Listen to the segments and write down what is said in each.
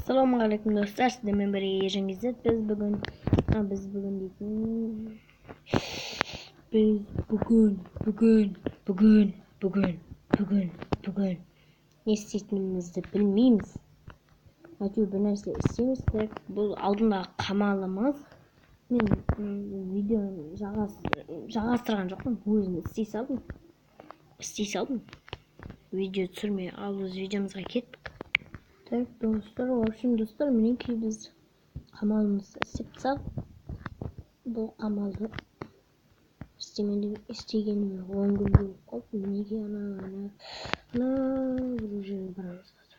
Ассалаумағалейкум, достар! Сіздермен бірге Ержан KZ. Біз бүгін дейтін, біз бүгін бүгін бүгін бүгін бүгін бүгін не істейтінімізді білмейміз, әйтеуір бір нәрсе істейміз. Так, бұл алдындағы қамалымыз. Мен видеоны жалғастырған жоқпын, өзім істей салдым видео түсірмей. Ал біз видеомызға кеттік. Так, достар, в общем, достар, мінекей, біз қамалымызды істеп тастадық. Бұл қамалды істегеніме 10 күн болып қалды. Мінекей, ана ана ана бір жерге барамыз қазір,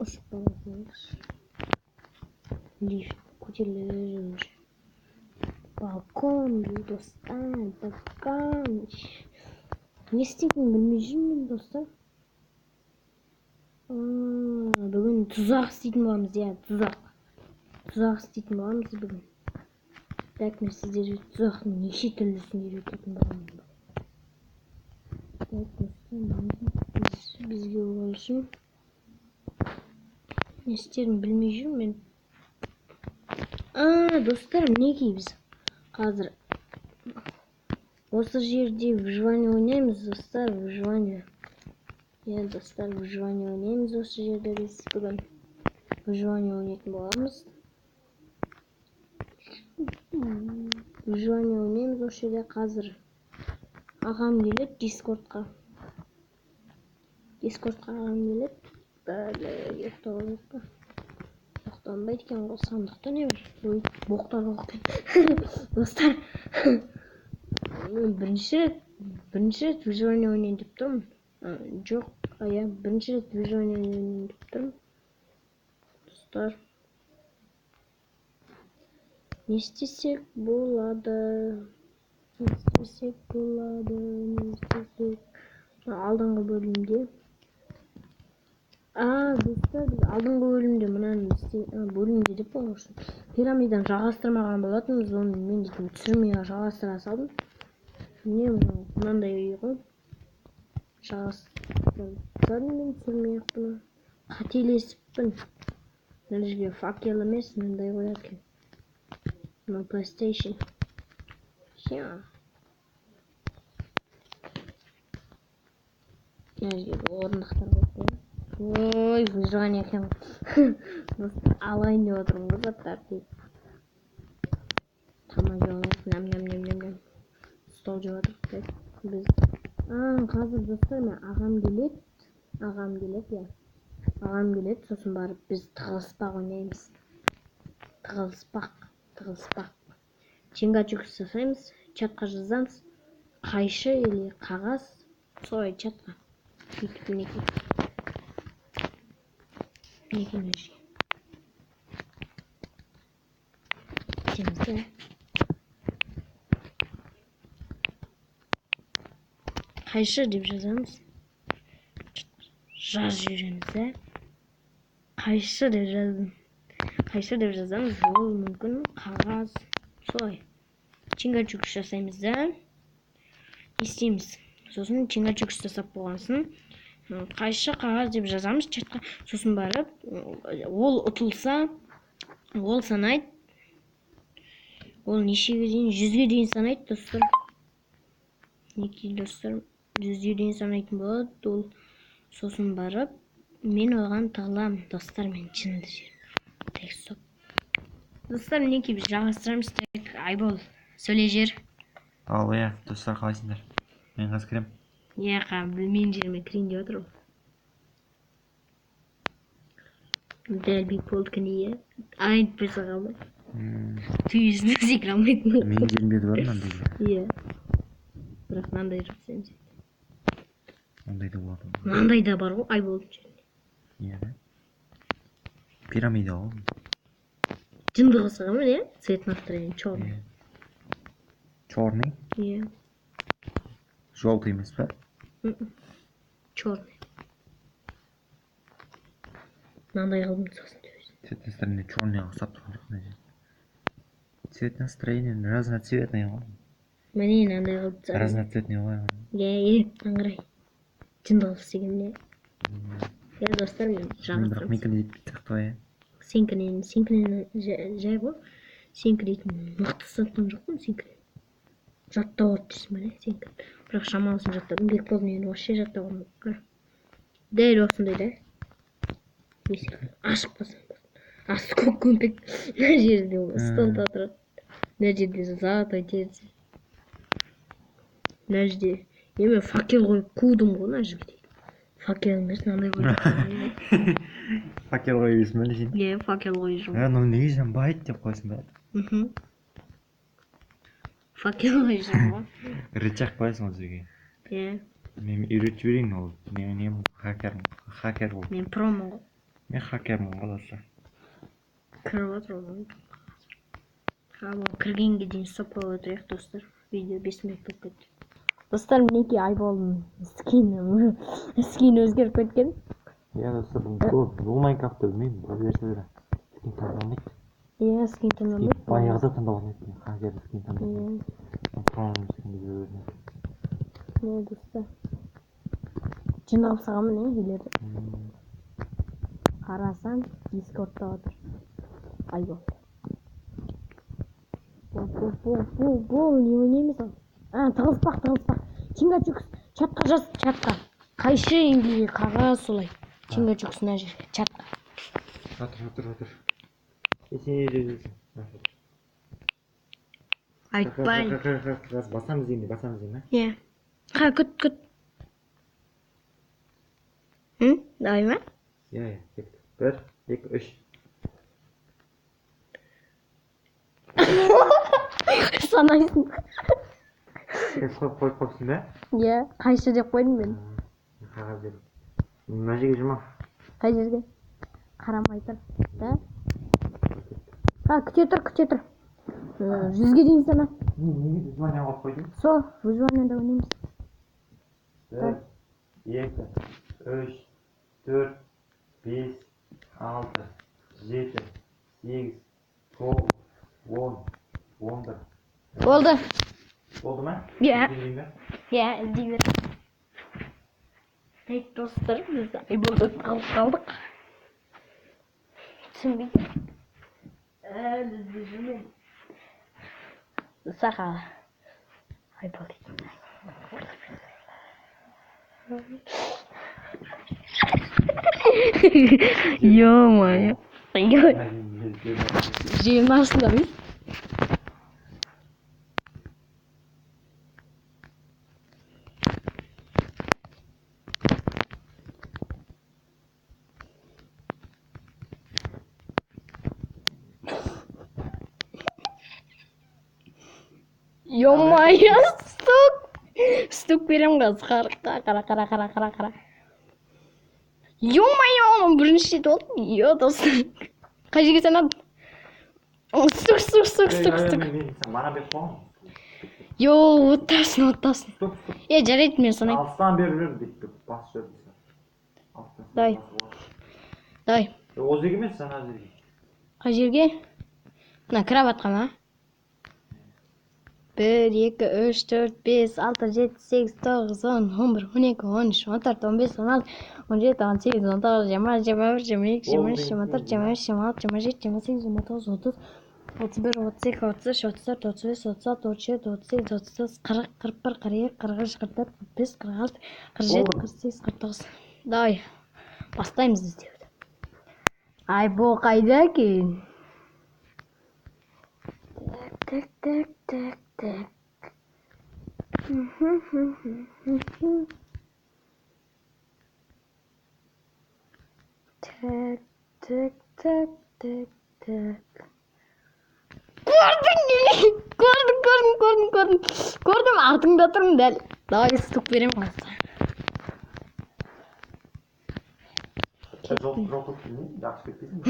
ұшып бара салайықшы. Лифт көтеріліп, балкон, достар, балкон. Не істейтінімді білмей жүрмін, достар. Бүгін тұзақ істейтін боламыз, иә, тұзақ істейтін боламыз бүгін. Так, мен сіздерге тұзақтың неше түрлісін үйрететін боламын. Так, достар, бізге ол үшін не істерімді білмей жүрмін мен. Достар, мінекей, біз қазір осы жерде выживание ойнаймыз, достар, выживание. Иә, достар, выживание ойнаймыз осы жерде. Біз бүгін выживание ойнайтын боламыз, выживание ойнаймыз осы жерде. Қазір ағам келеді дискордқа, ағам келеді. Бәле, ұйықтап алайық па? Ұйықталынбайды екен ғой. Сандықта не бар? Ой, боқтар жоқ екен. Достар, мен бірінші рет выживание ойнайын деп тұрмын. Жоқ, иә, бірінші рет выживание ойнайын деп тұрмын. Достар, не істесек болады, не істесек болады, не істесек? Алдыңғы бөлімде, достар, біз алдыңғы бөлімде мынаны бөлімде деп қой, пирамиданы жалғастырмаған болатынбыз. Оны мен дейтін түсірмей жалғастыра салдым. Міне, мынау мынандай үй ғой, жалғастырып тастадым мен түсірмей ақ бұны, қателесіппін. Мына жерге факел емес, мынандай қояды екен, мынау PlayStation. Все, мына жерге орындықтар қойып қоямын. Ой, выживание екен ғой, достар, алайын деп отырмын ғой заттарды. Тамақ жеп алайық. Ням, ням, ням, ням, ням. Стол жеп жатырмық біз. Қазір, достар, мен ағам келеді, ағам келеді, иә, ағам келеді. Сосын барып біз тығылыспақ ойнаймыз, тығылыспақ, тығылыспақ, чингачгук жасаймыз. Чатқа жазамыз: қайшы или қағаз, солай чатқа сөйтіп. Мінекей, мінекей, мына жерге кетеміз да, қайшы деп жазамыз, жазып жібереміз да. Қайшы деп жаздым, қайшы деп жазамыз, ол мүмкін қағаз, солай чингачгук жасаймыз да. Не істейміз сосын? Чингачгук жасап болған соң, қайшы, қағаз деп жазамыз чатқа. Сосын барып ол ұтылса, ол санайды, ол нешеге дейін? 100-ге дейін санайды, достар. Мінекей, достар, 100-ге дейін санайтын болады ол. Сосын барып мен оған тығыламын. Достар, мен жынды жер. Так, стоп, достар, мінекей, біз жалғастырамыз. Так, Айбол, сөйлей жер. Ал, иә, достар, қалайсыңдар? Мен қазір кіремін. Иә, білмеген жеріме кірейін деп жатыр ғой, дәл Бекболдікіндей, иә, айтпай салған ба? Түйесіне секіре алмайтын. Менің жерімде де бар мынандай. Иә, бірақ мынандай жоқ сенің жерде. Ондай да болады. Мынандай да бар ғой Айболдың жерінде. Иә да, пирамида ғой. Жынды қосқан иә, цвет настроения черный. Иә, черный. Иә. Желтый емес па? Черный. Мынандай қылдым сосын төбесін. Цвет настроения черный ға ұқсап тұрған жоқ мына жерде. Цвет настроения разноцветный ғой. Міне, мынандай қылып тастадым. Разноцветный ғой. Иә, мынаны қарай, жынды қылып істеген, иә. Иә, достар, мен Мен бірақ жалғастырамыз. Менікіне жетпейтін сияқты ғой, иә. Сенікінен жай ғой. Сенікі дейтін мықты сатқан жоқпын сенікінен. Жаттап алды дейсің ба, не сенікі? Бірақ шамалысын жаттадым. Бекболдың енді вообще жаттап алмадым. Дәл осындай да. Есік ашып қалсаң. Асты көк көмпек. Мына жерде столда тұрады. Мына жерде золотой терезе. Мына жерде мен факел қойып қудым ғой мына жерге дейін. Факел емес, мынандай қойып. Факел қойып жүрсің ба не сен? Иә, факел қойып жүрмін. Ә, мынау неге жанбайды деп қоясың ба? Мхм. Факел қойып жүрмін ғой. Рычаг қоясың ол жерге. Иә. Мен үйретіп жіберейін ол. Мен хакер, хакер бол. Мен промын ғой. Мен хакермін ғой, достар. Кіріп отыр ғой. Кіргенге дейін стоп қойып отырайық, достар. Видео 5 минут болып кетті. Достар, мінекей Айболдың скині өзгеріп кеткен. Иә, достар, бұл Майнкрафтты білмеймін, бұл версияда скин таңдалмайды. Иә, скин таңдалмайды. Баяғыда таңдалған еді, мен хакер скин таңдайтын. Иә. Проның скинді жүре беретін. Иә, достар. Жинап салғанмын, иә, үйлерді. Қарасам, Дискордта отыр. Айбол. Бол, не ойнаймыз ал? А, тығылыспақ. Чингачукс, чатқа жаз, чатқа. Қайшы или қағаз солай. Чингачукс мына жерге, чатқа. Жатыр. Сен не жүрсің? Айтпай. Басамыз дегенде, басамыз деймін, Иә. Қа, күт. Давай ма? Иә, кеттік. 1, 2, 3. Санайсың. Сен қойып қойыпсың ба? Иә, қайшы деп қойдым мен. Қағаз деп. Мына жерге жұма. Қай жерге? Қарамай тұр. Да? Қа, күте тұр. 100-ге дейін сана. Неге выживание қойып қойдың? Сол, выживаниеда ойнаймыз. 1, 2, 3, 4, 5, 6, 7, 8, 9, 10, 11. Болды. Болды ма? Иә. Іздей бе? Иә, іздей бер. Ей, достар, біз Айболды алып қалдық. Түсінбейді. Әлі іздеп жүрмін. Сақа. Айбол дейтін. Ё-моё. Жердің астында емес. Ё-моё, стук. Стук беремін қазір. Қара, қара, қара, қара, қара. Ё-моё, оның бірінші рет болды. Ё, достар. Қай жерге санадың? Стук, стук, стук, стук, стук. Мен мана беріп қойғанмын. Йо, оттасын, оттасын. Стоп, стоп. Е, жарайды, мен санаймын. Алыстан беріп жүрмін бүйтіп басып жүрдім. Алыстан. Давай. Давай. Ол жерге емес, ана жерге. Қай жерге? Мына кроватқа ма? 1, 2, 3, 4, 5, 6, 7, 8, 9, 10, 11, 12, 13, 14, 15, 16, 17, 18, 19, 20, 21, 22, 23, 24, 25, 26, 27, 28, 29, 30, 31, 32, 33, 34, 35, 36, 37, 38, 39, 40, 41, 42, 43, 44, 45, 46, 47, 48, 49. Давай, бастаймыз іздеуді. Айбол қайда екен? Так, так, так, так. Так, так, так, так, так. Көрдің, көрдім, көрдім, көрдім, көрдім. Көрдім, артыңда тұрмын дәл. Давай, стук беремін қазір. Жол жақсы кетпейсің.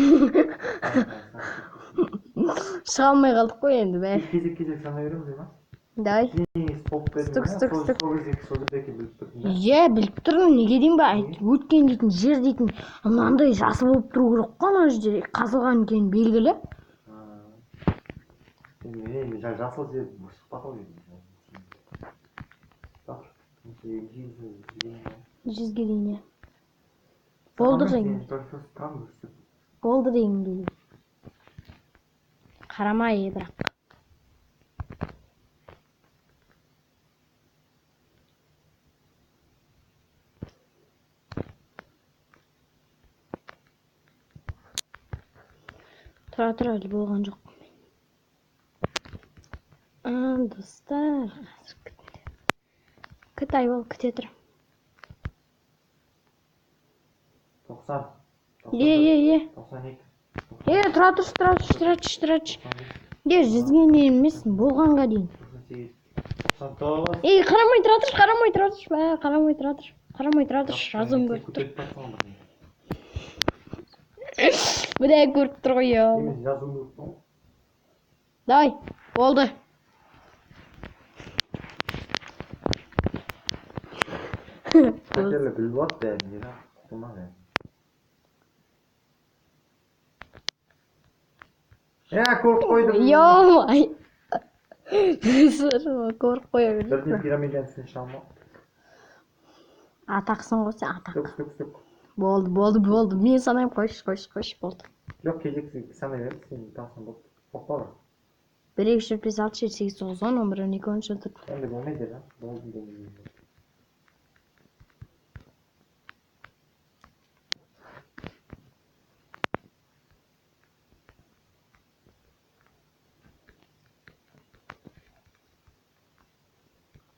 Шыға алмай қалдық қой енді бәрі. Кезек кезек санай береміз ма? Давай. Стук, стук, стук. Сол кезде сол жерде екенін біліп тұрдың да. Иә, біліп тұрмын, неге деймін ба? Өткен дейтін жер дейтін мынандай жасыл болып тұру керек қой, ана жерде қазылған екені белгілі. Мен жасыл жер шықпады ғой енді. 100-ге дейін, иә. Болды деген. Болды дегенге. Қарамай бірақ. Тұра тұра, әлі болған жоқ. Достар, қазір күт, Айбол, күте тұр. 90. Е. 92. Е, тұра тұршы, тұра тұршы, тұра тұршы, тұра тұршы. Е, 100-ге дейін емес, болғанға дейін. 98. 99. Ей, қарамай тұра тұршы, қарамай тұра тұршы, бә, қарамай тұра тұршы, қарамай тұра тұршы, жазуым көріп тұр. Міне көріп тұр ғой, я. Мен жазуым көріп тұрмын. Давай, болды. Хакерлер біліп алады бәрін, не құтылмады бәрін. Көріп қойдым. Ё-май. Көріп қоя берді. Бірден пирамиданың үстіне шыға алмадым. Атақсың ғой сен, атақ. Сөк, сөк, сөк. Болды, болды, болды. Мен санаймын, қойшы, қойшы, қойшы, болды. Жоқ, кезексіз санай бер, сен тапсаң болды. Қорықпа бірақ. 1, 2, 3, 4, 5, 6, 7, 8, 9, 10, 11, 12, 13, 14. Ондай болмайды, да? Болды деген.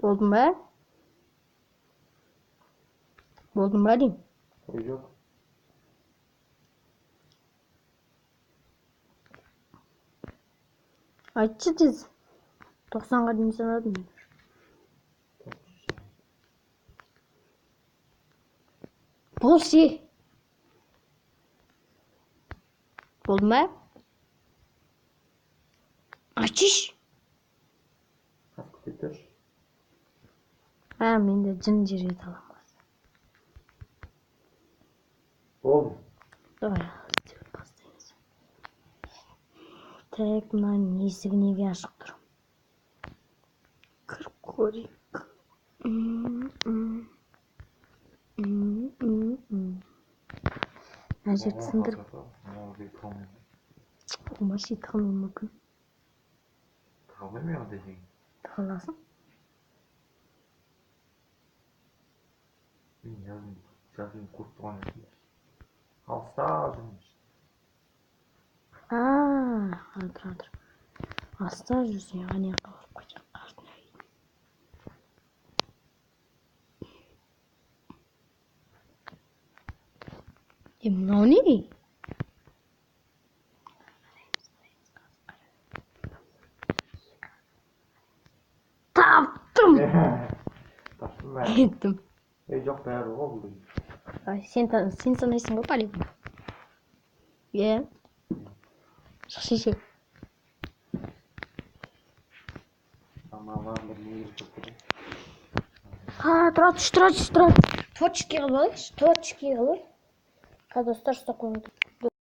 Болдың ба? Болдың ба деймін? Ой, жоқ. Айтшы тез. 90-ға дейін санадым мен. Болшы. Болдың ба? Айтшы. Қазір күте тұршы. Мен де жын жерге таламын. Болды. Давай, бастаймыз. Так, мынаның есігі неге ашық тұр? Кіріп көрейік. Мына жерді сындырып. Болмашы, тығылуы мүмкін. Тығылмай ма ондай жерге? Тығыласың. Мен жазым көріп тұрған жоқпын. Алыста жүрмін. Тұра тұр. Алыста жүрсең, ана жаққа барып қайтсаң, қартына дейін. Мынау не? Таптым! Таптым бәрі. Кеттім. Ей, жоқ, бәрі ғой бұл. Ай, сен санайсың ғой, по-любому. Е? Шық, шеше. Маған бір не керек болып тұр. Тұра түш, тұра түш, тұра. Творческий қылып алайықшы, творческий қылып. Достар, ұстап қойыңыз.